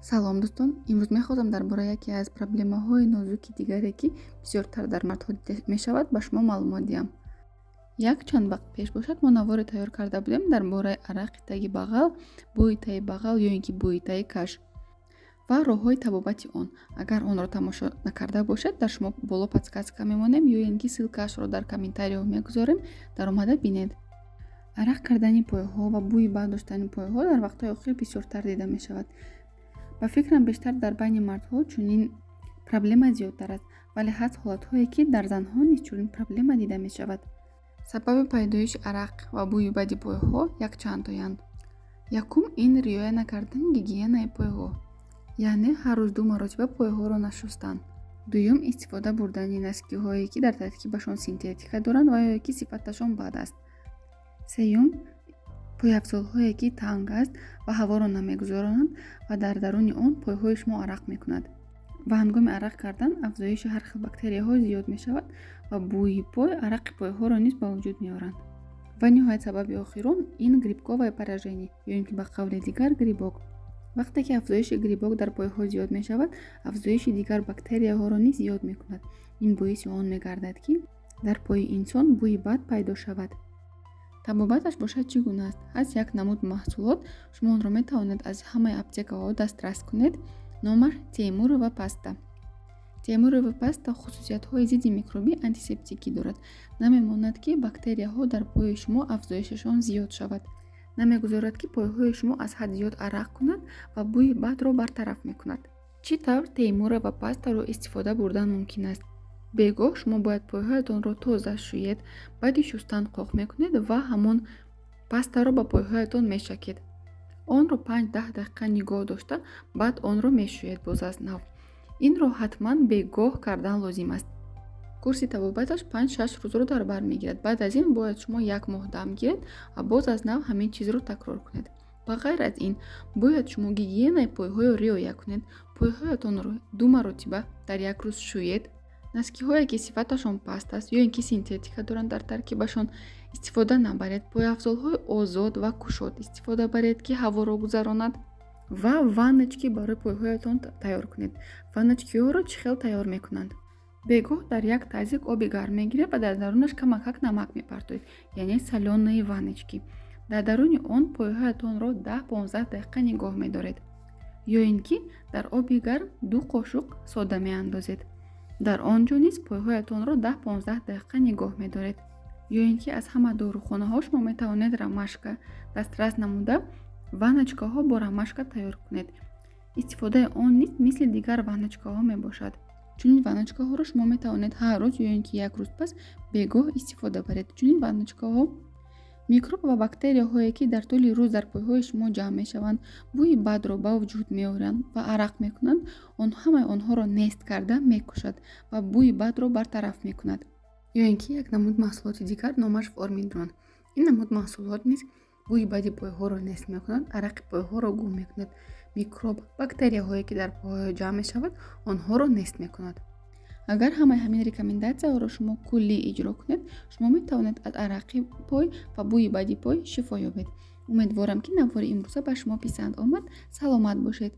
Салом, дӯстон! Имрӯз мехостам дар бораи яке аз проблемаҳои нозуки дигаре, ки бисёртар дар мардҳо дида мешавад, ба шумо маълумот диҳам. Як чанд вақт пеш бошад, мо наворе тайёр карда будем дар бораи арақи таги бағал, бӯи таи бағал ё ин ки бӯи таи каш ва роҳҳои табобати он. Агар онро тамошо накарда бошед, дар шумо боло подсказка мемонем ё ин ки ссылкаашро дар комментариҳо мегузорем, даромада бинед. Арақ кардани пойҳо ва бӯи бад доштани пойҳо дар вақтҳои охир бисёртар дида мешавад. Ба фикрам, бештар дар байни мардҳо чунин проблема зиёдтар аст, вале ҳаст ҳолатҳое, ки дар занҳо низ чунин проблема дида мешавад. Сабаби пайдоиши арақ ва бӯи бади пойҳо якчандтоянд. Якум, ин риоя накардани гигиенаи пойҳо, яъне ҳар рӯз ду маротиба пойҳоро нашустан. Дуюм, истифода бурдани носкиҳое, ки дар таркибашон синтетика доранд ва ё ки сифаташон бад аст. Сеюм, пойафзолҳое, ки танг аст ва ҳаворо намегузаронанд ва дар даруни он пойҳои шумо арақ мекунад ва ҳангоми арақ кардан афзоиши ҳар хел бактерияҳо зиёд мешавад ва бӯи пой, арақи пойҳоро низ ба вуҷуд меоранд. Ва ниҳоят, сабаби охирон ин грибковое поражение ё ин ки ба қавли дигар грибок. Вақте ки афзоиши грибок дар пойҳо зиёд мешавад, афзоиши дигар бактерияҳоро низ зиёд мекунад. Ин боиси он мегардад, ки дар пои инсон бӯи бад пайдо шавад. Табобаташ бошад, чӣ гуна аст? Ҳаст як намуд маҳсулот, шумо онро метавонед аз ҳамаи аптекаҳо дастрас кунед. Номаш Теймурова паста. Теймурова паста хусусиятҳои зидди микробӣ, антисептикӣ дорад. Намемонад, ки бактерияҳо дар пои шумо афзоишашон зиёд шавад, намегузорад, ки пойҳои шумо аз ҳад зиёд арақ кунад ва бӯи бадро бартараф мекунад. Чӣ тавр Теймурова пастаро истифода бурдан мумкин аст? Бегоҳ шумо бояд пойҳоятонро тоза шӯед. Баъди шустан қоқ мекунед ва ҳамон пастаро ба пойҳоятон мешакед. Онро 5-10 дақиқа нигоҳ дошта, баъд онро мешӯед боз аз нав. Инро ҳатман бегоҳ кардан лозим аст. Курси табобаташ 5-6 рӯзро дар бар мегирад. Баъд аз ин бояд шумо як моҳ дам гиред ва боз аз нав ҳамин чизро такрор кунед. Ба ғайр аз ин, бояд шумо гигиенаи пойҳоро риоя кунед, пойҳоятонро ду маротиба дар як рӯз шӯед. Носкиҳое, ки сифаташон паст аст ё ин ки синтетика доранд дар таркибашон, истифода набаред. Пойафзолҳои озод ва кушод истифода баред, ки ҳаворо гузаронад, ва ванночки барои пойҳоятон тайёр кунед. Ванночкиҳоро чӣ хел тайёр мекунанд? Бегоҳ дар як тазик оби гарм мегиред ва дар дарунаш камакак намак мепартоед, яъне солёные ванночки. Дар даруни он пойҳоятонро 10-15 дақиқа нигоҳ медоред ё ин ки дар оби гарм ду қошуқ сода меандозед, дар он ҷо низ пойҳоятонро 10-15 дақиқа нигоҳ медоред. Ё ин ки аз ҳама дорухонаҳо шумо метавонед ромашка дастрас намуда, ванночкаҳо бо ромашка тайёр кунед. Истифодаи он низ мисли дигар ванночкаҳо мебошад. Чунин ванночкаҳоро шумо метавонед ҳар рӯз ё ин ки як рӯз пас бегоҳ истифода баред. Чунин ванночкаҳо микроб ва бактерияҳое, ки дар тӯли рӯз дар пойҳои шумо ҷамъ мешаванд, бӯи бадро ба вуҷуд меоранд ва арақ мекунанд, он ҳамаи онҳоро нест карда мекушад ва бӯи бадро бартараф мекунад. Ё ин ки як намуд маҳсулоти дигар, номаш Формидрон. Ин намуд маҳсулот низ бӯи бади пойҳоро нест мекунад, арақи пойҳоро гум мекунад, микроб, бактерияҳое, ки дар пойҳо ҷамъ мешавад, онҳоро нест мекунад. Агар ҳамаи ҳамин рекомендатсияҳоро шумо куллӣ иҷро кунед, шумо метавонед аз арақи пой ва бӯи бади пой шифо ёбед. Умедворам, ки навори имрӯза ба шумо писанд омад. Саломат бошед.